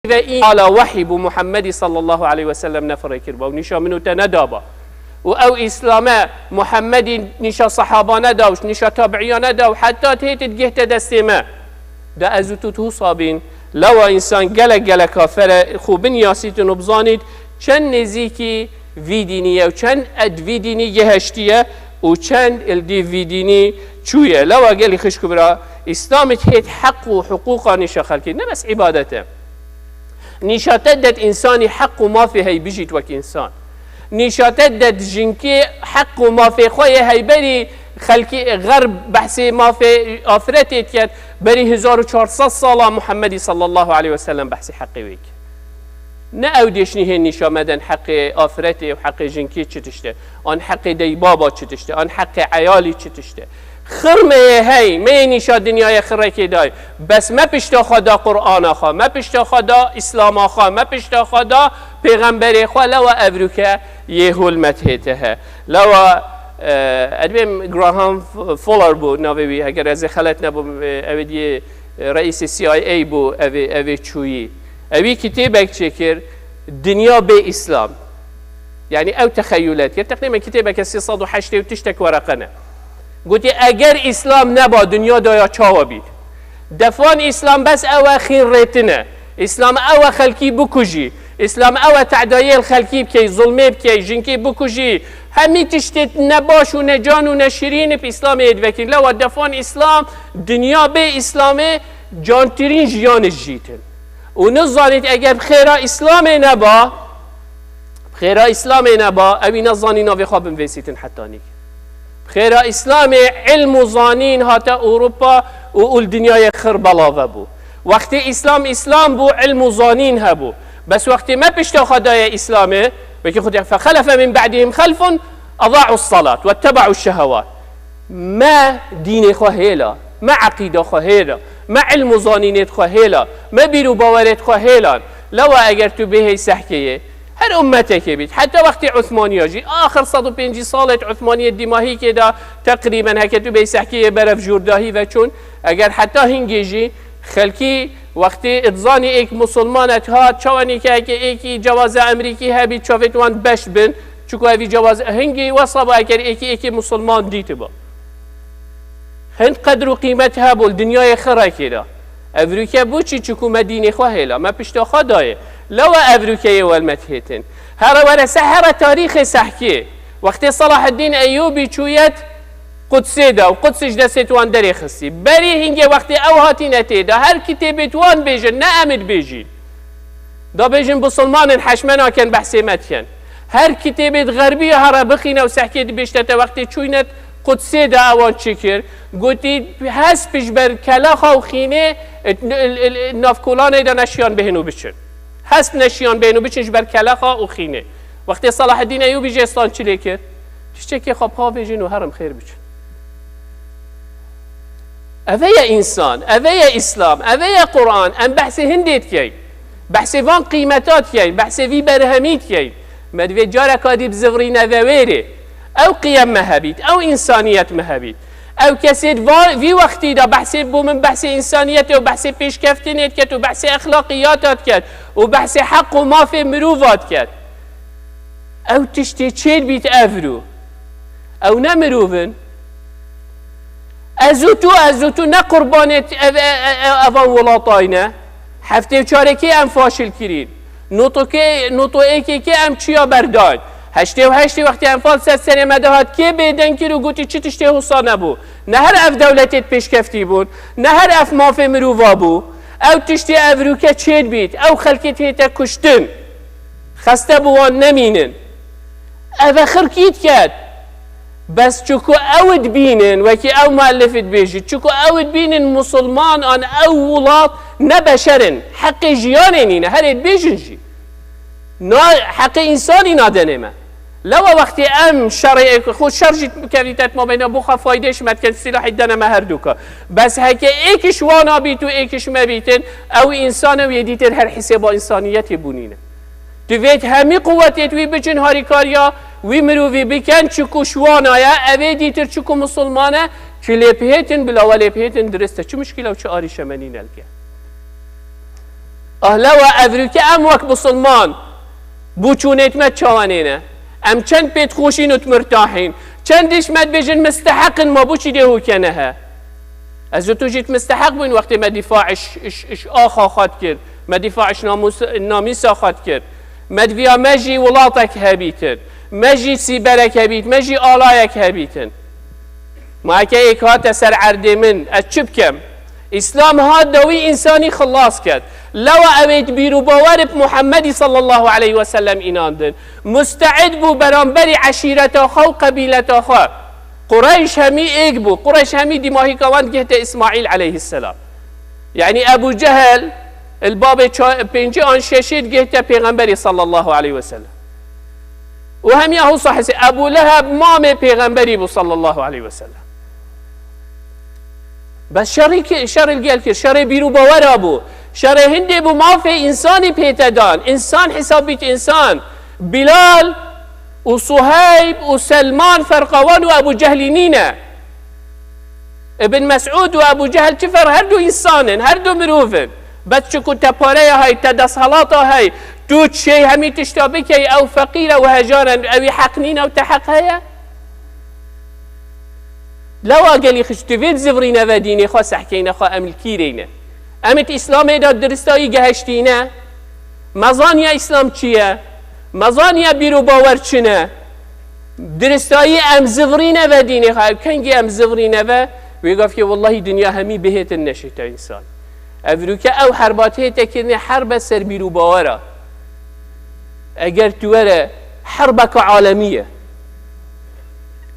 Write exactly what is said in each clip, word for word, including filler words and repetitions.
ve î ala wehî bû Muhammedî sallallahu aleyhi ve sellem nefirê kirba û nîşa min û te nedaba. Û ew Îslame Muhammedî nîşa sehabane da û nîşa tabiiyane da û heta têtid gihte destê me. Da ez û tu tusa bîn, lewa însan gelek gelek kafere xwe binyasîtin û bizanît çend nêzîkî vî dînî ye û çend ed vî dînî giheştiye û çend il dî vî dînî çûye. Lewa gelî xişk û bira, Îslamê hêt heq û hiqûqa nîşa xelkê, ne bes îbadet e. Nîşa te det însanî heq û mafê hey bijît wek însan. Nîşa te det jinkê heq û mafê xwe yê heyberî xelkî xerb behsê mafê afiretê diket, berî hezar û çar sed sala Muhammedî sallallahu aleyhi ve sellem behsê heqê wê kir. Ne ew dêşnî hên nîşa me den heqê afiretê û heqê jinkî çi tişt e, an heqê deybaba çi tişt e, an heqê eyalî çi tişt e. Xir me yê hey, me yê nîşa dinyayê xirekê day. Bes me pişta xwe da Qur'ana xwe, me pişta xwe da Îslama xwe, me pişta xwe da pêxemberê xwe, lewa evrûke yê hol me tête he. Lewa, e, ez dibêm Graham Fuller bû navê wî, heger ez ê xelet nebûm, e, ew ê diyê, e, reîsê C I A bû, ev ê, ev ê çûyî. Ewî kitêbek çêkir, Dinya bê Îslam. Yani ew texeyulet kir. Teqrîben kitêbeke sê sed û heştê û tiştek wereqe ne. Gotî, eger Îslam neba, dinya daya çawa bît? Defan Îslam bes ew e xînrêtin e. Îslam ew e xelkî bikujî. Îslam ew e tedayê li xelkî bikey, zulmê bikey, jinkê bikujî. Hemî tiştê nebaş û necan û neşirîn bi Îslamê yê divekîn. Lewa defan Îslam, dinya bê Îslamê cantirîn jiyanê jîtin. Û nizanît eger bi xêra Îslamê neba, bi xêra Îslamê neba, ewî nezanî navê xwe binvêsîtin hetanî. Bi xêra Îslamê ilm û zanîn hate Ewropa û û li dinyayê xir belave bû. Wextê Îslam Îslam bû, ilm û zanîn hebû. Bes wextê me pişta xwe daye Îslamê, wekî xwe dê, "Fexelefe min ba'dihim xelfun edaû salat wettebaû şehewat." Me dînê xwe hêla, me eqîda xwe hêla, me ilm û zanînêt xwe hêla, me bîr û bawerêt xwe hêlan. Lewa eger tu bêhey sehkeyê, her ummetekê bît, heta wextê Osmaniya jî, axir sed û pêncî salêt Osmaniyê dîmahîkê de teqrîben heke tu bêhey sehkeyê berev jûrdahî veçûn, eger heta hingê jî xelkî wextê dizanî êk musulman et hat, çawa nîke heke êkî cewaza Emerîkî hebît, çavêt wan beş bin, çuku evî cewaz hingê wesa ba eger êkî êkê musulman dîtiba. Hind qedr û qîmet hebû li dinyayê xirekê de. Evrûke bû çi? Çiku me dînê xwe hêla, me pişta xwe dayê. Lewa evrûkeyê welmet hêtin. Here were se here tarîxê sehkê. Wextê Selaheddîn Eyûbî çûyet Qudsê de û Qudsê ji destê wan derê xistî. Berî hingê wextê ew hatîne tê de, her kitêbê wan bêjin, ne em ê dibêjîn. Da bêjin, Musulmanên heşme nakin, behsê me dikin. Her kitêbê di Xerbî here bixîne û sehkê dibêjte te, wextê çûyne Qudsê de ewan çi kir? Gotî, hesp ji ber kelexa û xînê, e, n-, l-, l-, nav kolanê de neşiyan bihên û biçin. Hesp neşiyan bihên û biçin ji ber kelexa û xînê. Wextê Selaheddîn Eyûbî jê stan çi lê kir? Tiştekê xwe bixwe bêjin û herin xêr biçin. Eve ye însan, eve ye Îslam, eve ye Quran. Em behsê hindê dikeyn. Behsê van qîmeta dikeyn, behsê vî berhemî dikeyn. Me divê careka dî bizivirîne ve wêrê. Ew qiyem me hebît, ew însaniyet me hebît. Ew kesê di va-, vî wextî de behsê bo min behsê însaniyetê û behsê pêşkeftinê diket û behsê exlaqiyata diket û behsê heq û mafê mirova diket. Ew tiştê çêdibît evrû. Ew ne mirov in. Ez û tu, ez û tu ne qurbanê t-, ev-, e-, e-, e-, evan welatayî ne. Heftê û çarekê em faşil kirîn. Notokê, noto êkê kê em çiya berdayn. Heştê û heştê wextê enfal ser serê me de hat, kê bêdeng kir û gotî çi tiştê hosa nebû? Ne her ev dewletê pêşkeftî bûn, ne her ev mafê mirova bû. Ew tiştê evrûke çêdibît, ew xelkê tête kuştin. Xeste bi wan nemînin. Ev e xirkî diket. Bes çiku ew dibînin, wekî ew muellif dibêjî, çiku ew dibînin musulman an ew welat ne beşer in, heqê jiyanê nîne, herê dibêjin jî. Na, heqê însanî nadenê me. Lewa wextê em şerê, xwe şer jî bikevîte mabeyna bo xwe faydê ji me dikin, sîlahî dene me her duka. Bes heke êk ji wan abît û êk ji me bîtin, ew însan e û yê dîtir her hîsêba însaniyetê bûnîne. Divêt hemî quwetêt wî biçin harîkariya wî mirovî bikin, çiku şiwana ye, ev ê dîtir çiku musulman e, çi lê bihêtin, bila we lê bihêtin, dirist e. Çi muşkîle û çi arîşe me nîne li ke. Ah, lewa evrûke em wek bisilman bûçûnêt me çawanê ne? Em çend pê dixweşîn û dimurtahîn? Çend diş me dibêjin misteheq in, ma bû çi dê hûke nehe? Ez û tu jî misteheq bûyn wextê me dîfa iş, iş, iş axa xwe dikir, me dîfa iş namûs-, namîsa xwe dikir, me diviya me jî welatek hebîtin, me jî sîberek hebît, me jî alayek hebîtin. Ma heke yek hate ser erdê min, ez çi bikem? Îslam hat da wî însanî xilas ket. Lewa ew ê di bîr û bawer bi Muhemmedî sallallahu aleyhi ve sellem înandin. Musteîd bû beramberî eşîreta xwe û qebîleta xwe. Qureyş hemî êk bû. Qureyş hemî dîmahîka wan digihte Îsmaîl aleyhisselam. Yanî Ebû Cehel, li babê ça-, pêncî an şeşê digihte Pêxemberî sallallahu aleyhi ve sellem. Û hemiya hûsa hesê Ebû Leheb mamê Pêxemberî bû sallallahu aleyhi ve sellem. Bes şerî ki, şerê li gel kir, şerê bîr û bawera bû. Şerê hindê bû mafê însanî pê te dan. Însan hesab bît însan. Bilal û Suheyb û Selman ferqa wan û Ebû Cehlî nîne. Ibn Mesûd û Ebû Cehil çi ferq, her du însan in, her du mirov in. Bes çiku te pareya hey, te desthelata hey, tu çêy hemî tişta bikey, ew feqîr e û hejar e, ew ê heq nîne û te heq heye? Lewa gelî xişt, tu vê zivrîne ve dînê xwe, sehkeyne xwe, em li kî rê ne? Em ê di Îslamê de diristayî gehiştîne? Me zaniye Îslam çi ye? Me zaniye bîr û bawer çi ne? Diristayî em zivrîne ve dînê xwe. Ew kengî em zivrîne ve, wê gavkê wellahî dinya hemî bihêtin neşêta însan. Evrûke ew herba tê te kirinê herbe ser bîr û bawera. Eger tu were herbeka alemî ye.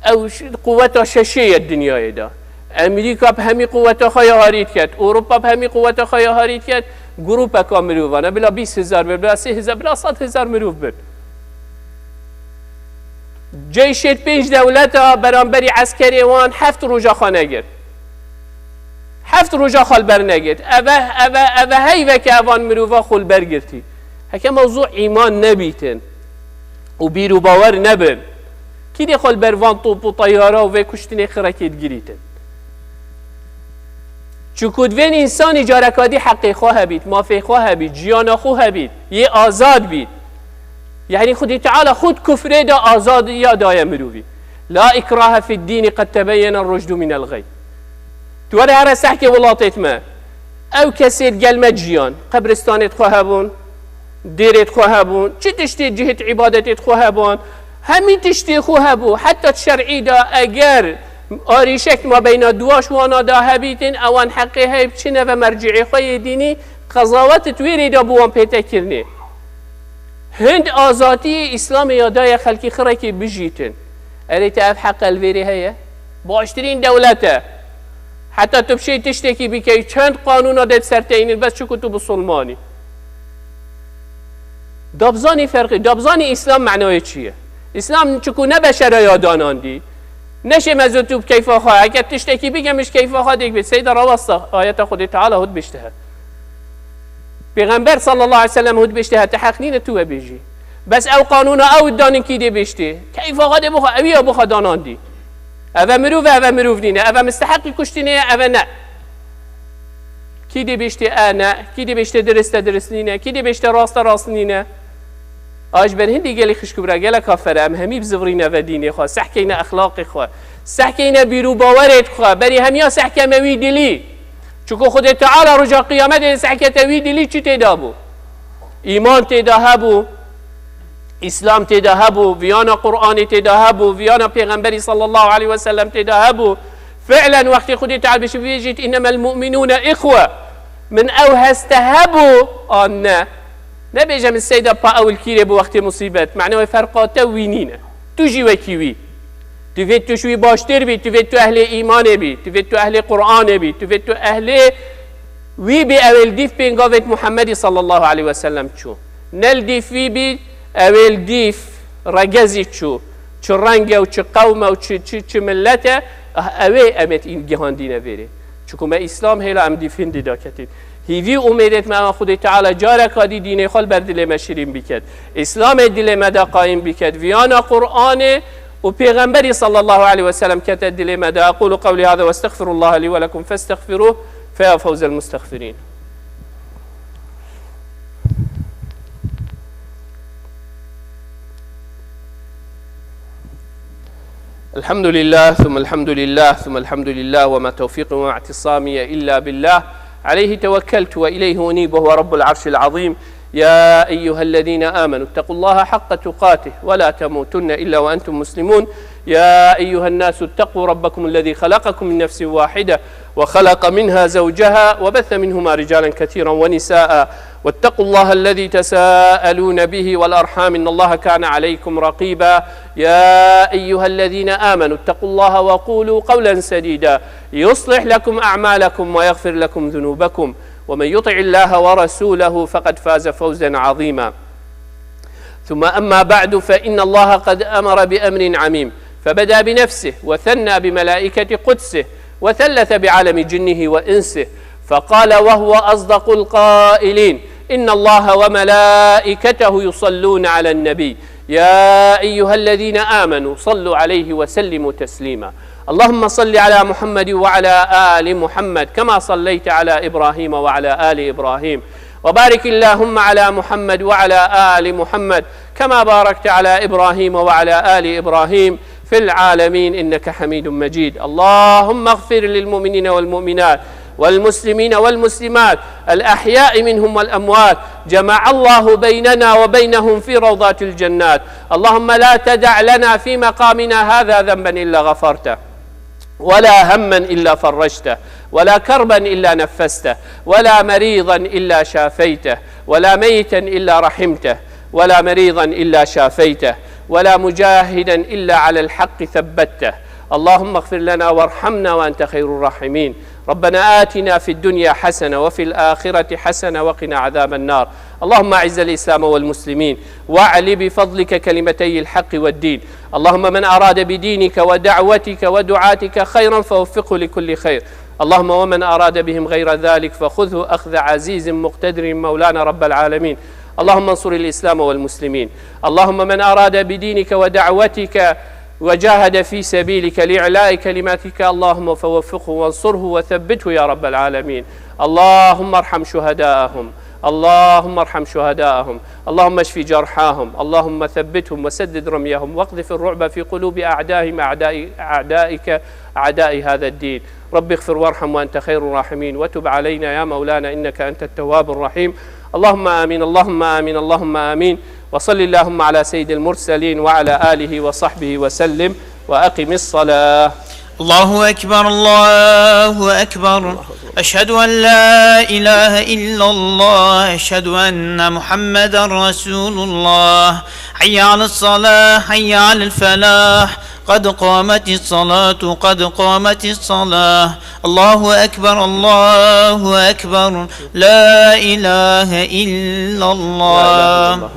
Ew ş-, quweta şeşê ye dinyayê de. Emerîka bi hemî quweta xwe ya harî diket. Ewropa bi hemî quweta xwe ya harî diket. Grûpeka mirovan e. Bila bîst hezar bin, bila sê hezar, bila sed hezar mirov bin. Ceyşêt pênc dewleta beramberî eskerê wan heft roja xwe negirt. Heft roja xwe li ber negirt. Eve, eve, eve heyveke evan mirova xwe li ber girtî. Heke mewzû îman nebîtin û bîr û bawer nebin, kî dê xwe li ber van top û teyara û vê kuştinê xirekê digirîtin? Çiku divên însanî careka dî heqê xwe hebît, mafê xwe hebît, jiyana xwe hebît, yê azad bît. Yanî Xwedê Teala xwe di kufrê de azadiya daye mirovî. La ikrahe fid dînî qed tebeyyene ruşdu minel ğey. Tu were here sehkê welatêt me. Ew kesêt gel me ciyan, qebristanêt xwe hebûn, dêrêt xwe hebûn, çi tiştê cihêt îbadetêt xwe hebûn, hemî tiştê xwe hebû. Heta şer'î de eger arîşek mabeyna duwaş wana de hebîtin, ewan heqê heye biçine ve mercîê xwe yê dînî, qezawet di wê rê de bi wan pê te kirinê. Hind azatiyê Îslamê ya daye xelkî xirekî bijîtin. Erê te ev heqe li vê rê heye? Baştirîn dewlet e. Heta tu bişêy tiştekî bikey, çend qanûna dê bi ser te înin, bes çiku tu bisilmanî. Dabzanî ferqî, dabzanî Îslam manayê çi ye? Îslam çiku ne beşera ya danandî. Neşê me zû tu bi keyfa xwe, heke tiştekî bike min ji keyfa xwe dêk bê. Seyda rawasta ayeta Xwedê Teala hût bişte he. Pêxember sallallahu aleyhi ve sellem hût biştê hete heq nîne tu we bêjî. Bes ew qanûna ew danin kî dê biştê. Keyfa xwe dê bixwe, ew ya bixwe danandî. Eve mirov e, eve mirov nîne. Eve misteheqî kuştinê ye, eve ne. Kî dê biştê e ne, kî dê biştê dirist e dirist nîne, kî dê biştê rast e rast nîne. A ji ber hindî gelî xişk û bira, gelek kafere, em hemî bizivirîne ve dînê xwe, sehkeyne exlaqê xwe, sehkeyne bîr û bawerê xwe, berî hemiya sehkeme wî dilî. Çunku Xwedê Teala roja Qiyametê sehkete wî dilî çi tê de bû? Îman tê de hebû, Îslam tê de hebû, viyana Qur'anê tê de hebû, viyana Pêxemberî sallallahu aleyhi ve sellem tê de hebû. Fi'len wextê Xwedê Teala bêjî, bêjît, "Innemel mu'minûne ihwe." Min ew heste hebû an ne? Nebêje min seyda pa ew li kîrê bû wextê musîbet. Mane wê ferqa te wî nîne. Tu jî wekî wî. Tu vê tu ji wî baştir bî, tu vê tu ehlê îmanê bî, tu vê tu ehlê Qur'anê bî, tu vê tu ehlê wî bî, ew ê li dîf pêngavêt Muhemmedî sallallahu aleyhi ve sellem çû. Ne li dîf wî bî, ew ê li dîf regezî çû. Çi reng e û çi qewm e û çi, çi, çi millet e, ah, ew ê em ê gihandîne vêrê. Çunku me Îslam hêla em dîf hindî daketîn. Hîvî û umêdêt me ew Xwedê Teala careka dî dînê xwe li ber dilê me şirîn biket. Îslamê dilê me de qayîm biket. Viyana Qur'anê û Pêxemberî sallallahu aleyhi ve sellem kete dilê me de. Aqulu qewlî hâzâ ve estexfirullaha lî ve lekum festexfirûh fe ya fewzel mustexfirîn. الحمد لله، ثم الحمد لله، ثم الحمد لله، وما توفيقي وما اعتصامي إلا بالله، عليه توكلت وإليه أنيب، وهو رب العرش العظيم. يا أيها الذين آمنوا اتقوا الله حق تقاته ولا تموتن إلا وأنتم مسلمون. يا أيها الناس اتقوا ربكم الذي خلقكم من نفس واحدة وخلق منها زوجها وبث منهما رجالا كثيرا ونساء واتقوا الله الذي تساءلون به والأرحام إن الله كان عليكم رقيبا. يا أيها الذين آمنوا اتقوا الله وقولوا قولا سديدا يصلح لكم أعمالكم ويغفر لكم ذنوبكم ومن يطع الله ورسوله فقد فاز فوزا عظيما. ثم أما بعد، فإن الله قد أمر بأمر عميم، فبدأ بنفسه، وثنى بملائكة قدسه، وثلث بعالم جنه وإنسه، فقال وهو أصدق القائلين: إن الله وملائكته يصلون على النبي، يا أيها الذين آمنوا صلوا عليه وسلموا تسليما. اللهم صل على محمد وعلى آل محمد كما صليت على إبراهيم وعلى آل إبراهيم، وبارك اللهم على محمد وعلى آل محمد كما باركت على إبراهيم وعلى آل إبراهيم في العالمين إنك حميد مجيد. اللهم اغفر للمؤمنين والمؤمنات والمسلمين والمسلمات الأحياء منهم والأموات، جمع الله بيننا وبينهم في روضات الجنات. اللهم لا تدع لنا في مقامنا هذا ذنبا إلا غفرته، ولا هما إلا فرجته، ولا كربا إلا نفسته، ولا مريضا إلا شافيته، ولا ميتا إلا رحمته، ولا مريضا إلا شافيته، ولا مجاهدا إلا على الحق ثبته. اللهم اغفر لنا وارحمنا وأنت خير الراحمين. ربنا آتنا في الدنيا حسنة وفي الآخرة حسنة وقنا عذاب النار. اللهم أعز الإسلام والمسلمين، وأعل بفضلك كلمتي الحق والدين. اللهم من أراد بدينك ودعوتك ودعاتك خيرا فوفقه لكل خير. اللهم ومن أراد بهم غير ذلك فخذه أخذ عزيز مقتدر مولانا رب العالمين. اللهم انصر الإسلام والمسلمين. اللهم من أراد بدينك ودعوتك وجاهد في سبيلك لإعلاء كلماتك، اللهم فوفقه وانصره وثبته يا رب العالمين. اللهم ارحم شهداءهم. اللهم ارحم شهداءهم. اللهم اشف جرحاهم. اللهم ثبتهم وسدد رميهم واقذف الرعب في قلوب أعدائهم، أعداء، أعدائك، أعداء هذا الدين. رب اغفر وارحم وأنت خير الراحمين، وتب علينا يا مولانا إنك أنت التواب الرحيم. اللهم آمين، اللهم آمين، اللهم آمين. وصل اللهم على سيد المرسلين وعلى آله وصحبه وسلم، وأقم الصلاة. الله أكبر، الله أكبر. أشهد أن لا إله إلا الله، أشهد أن محمدا رسول الله. حي على الصلاة، حي على الفلاح، قد قامت الصلاة، قد قامت الصلاة. الله أكبر، الله أكبر. لا إله إلا الله.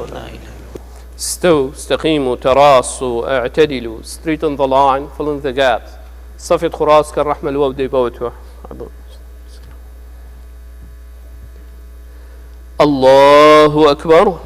استووا، استقيموا، تراصوا، اعتدلوا. Straighten the line, fill in the gaps. صفت خراس كالرحمة الودي بوتوه. الله أكبر.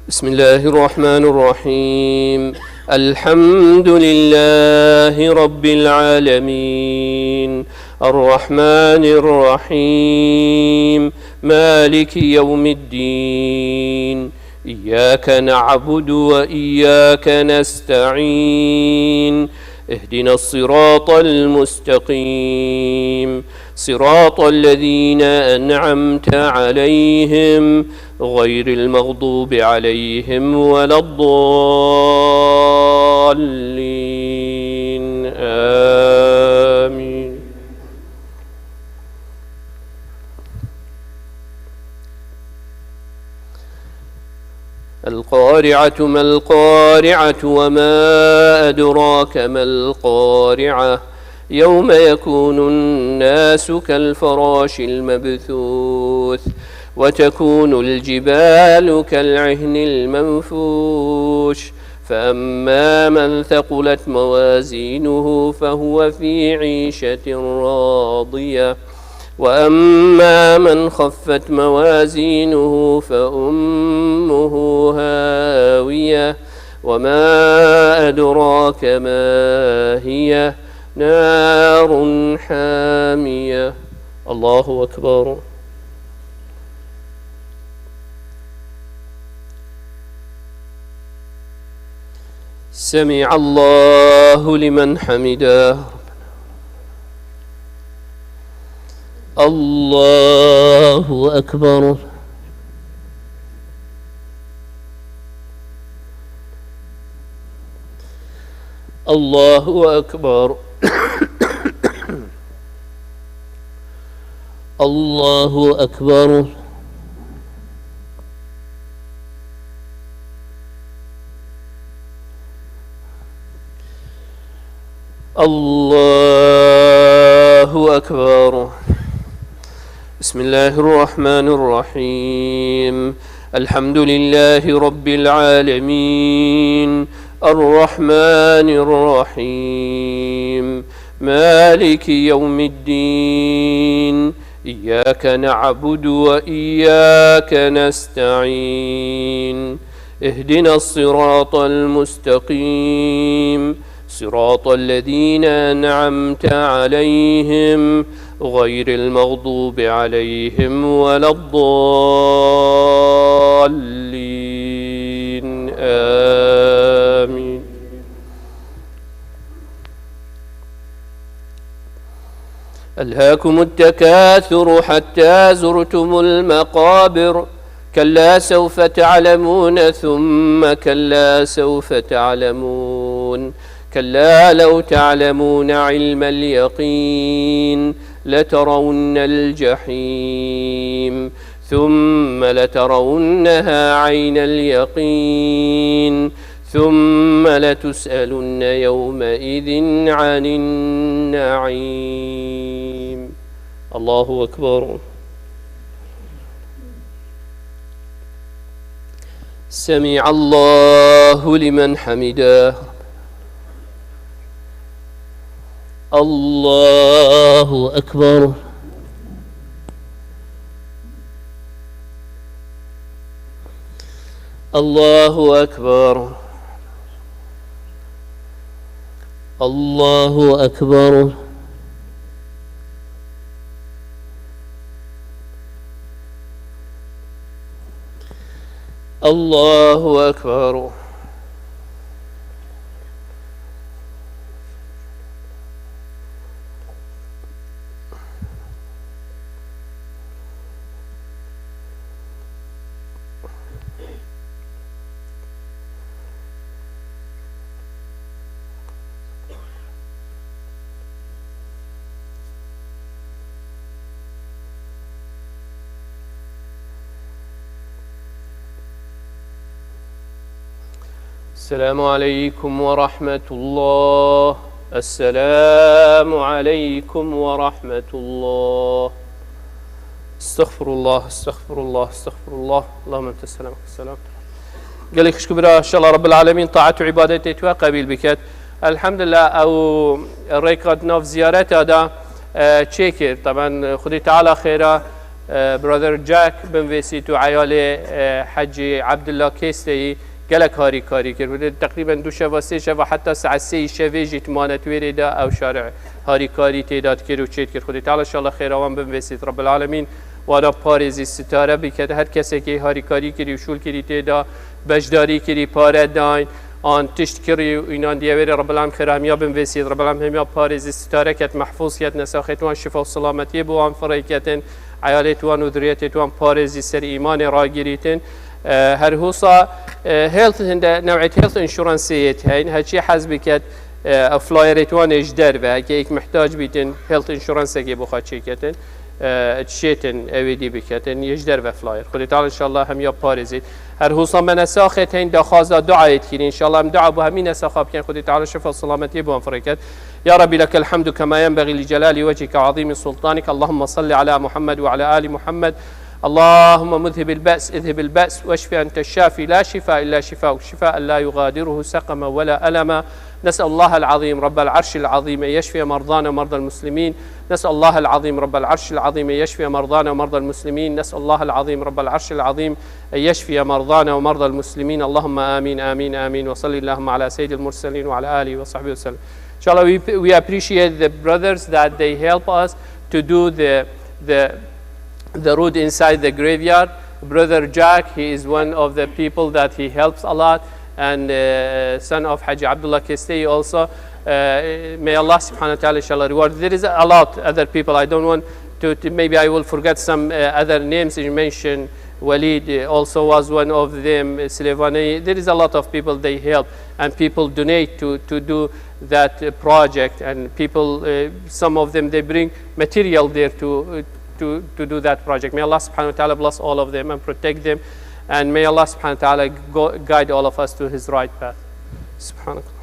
بسم الله الرحمن الرحيم. الحمد لله رب العالمين. الرحمن الرحيم. مالك يوم الدين. إياك نعبد وإياك نستعين. اهدنا الصراط المستقيم. صراط الذين أنعمت عليهم غير المغضوب عليهم ولا الضالين. آمين. القارعة ما القارعة وما أدراك ما القارعة. يوم يكون الناس كالفراش المبثوث وتكون الجبال كالعهن المنفوش. فأما من ثقلت موازينه فهو في عيشة راضية. وأما من خفت موازينه فأمه هاوية. وما أدراك ما هي. نار حامية. الله أكبر. سمع الله لمن حمده. الله أكبر. الله أكبر. الله أكبر. الله أكبر. بسم الله الرحمن الرحيم. الحمد لله رب العالمين. الرحمن الرحيم. مالك يوم الدين. إياك نعبد وإياك نستعين. اهدنا الصراط المستقيم. صراط الذين أنعمت عليهم غير المغضوب عليهم ولا الضالين. آمين. ألهاكم التكاثر حتى زرتم المقابر. كلا سوف تعلمون ثم كلا سوف تعلمون. كلا لو تعلمون علم اليقين لترون الجحيم ثم لترونها عين اليقين ثم لتسألن يومئذ عن النعيم. الله أكبر. سمع الله لمن حمده. الله أكبر. الله أكبر. الله أكبر. الله أكبر. السلام عليكم ورحمة الله. السلام عليكم ورحمة الله. استغفر الله، استغفر الله، استغفر الله. اللهم أنت السلام، السلام. Gelek xişk û bira, inşallah Rabbil Alemin taat û îbadetê te qebîl biket. Elhamdulillah, ew rêka di nav ziyareta de, e, çêkir. Taban, Xwedê Teala xêra, e, brother Jack Binvêsît û eyalê, e, Hecî Abdullah Kêsteyî gelek harîkarî kir. Wê teqrîben du şeva, sê şeva, heta saet sê şevê jî dimane di wê rê de ew şarê harîkarî tê de dikir û çê dikir. Xwedê Teala inşallah xêra wan Binvêsît. Rabbil Alemîn wana parêzî sitare biket. Her kesekî harîkarî kirî û şûl kirî tê de, beşdarî kirî, pare dayîn, an tişt kirî û înan diye wê rê Rabbil Alemîn xêra hemiya Binvêsît. Rabbil Alemîn hemiya parêzî sitare ket, mehfûz ket, nesaxêt wan şifa û selametiyê bi wan firêketin. Eyalêt wan û zuriyetêt wan parêzî ser îmanê ragirîtin. E, her husa, e, health hinde, new'êt health insurance yêt heyn, heçî hez biket, e, ev flyerêt wan ê ji derve, heke yek mihtac bîtin, health insuranceekê bo xwe çêketin, e, çêtin, ewê dî biketin, yê ji derve flyer. Xwedê Teala inşallah hemiya parêzît. Her husa me nesaxêt heyn, daxwaza duayê dikîn. Înşallah em dua bo hemî nesaxa bikin. Xwedê Teala şifa û selametiyê bo em firêket. يا رب لك الحمد كما ينبغي لجلال وجهك وعظيم سلطانك. اللهم صل على محمد وعلى آل محمد. اللهم مذهب البأس، اذهب البأس، واشف أنت الشافي، لا شفاء إلا شفاؤك، شفاء لا يغادره سقما ولا ألما. نسأل الله العظيم رب العرش العظيم أن يشفي مرضانا ومرضى المسلمين. نسأل الله العظيم رب العرش العظيم أن يشفي مرضانا ومرضى المسلمين. نسأل الله العظيم رب العرش العظيم أن يشفي مرضانا ومرضى المسلمين. اللهم آمين، آمين، آمين. وصل اللهم على سيد المرسلين وعلى آله وصحبه وسلم. Inshallah, we, we appreciate the brothers that they help us to do the, the, the road inside the graveyard. Brother Jack, he is one of the people that he helps a lot. and uh, son of Haji Abdullah Kestei also. Uh, may Allah subhanahu wa ta'ala inshallah reward. There is a lot other people. I don't want to, to maybe I will forget some uh, other names you mentioned. Walid uh, also was one of them. Silevani. There is a lot of people they help and people donate to, to do that uh, project, and people, uh, some of them they bring material there to, uh, to, to do that project. May Allah subhanahu wa ta'ala bless all of them and protect them, and may Allah subhanahu wa ta'ala go, guide all of us to his right path. سبحانك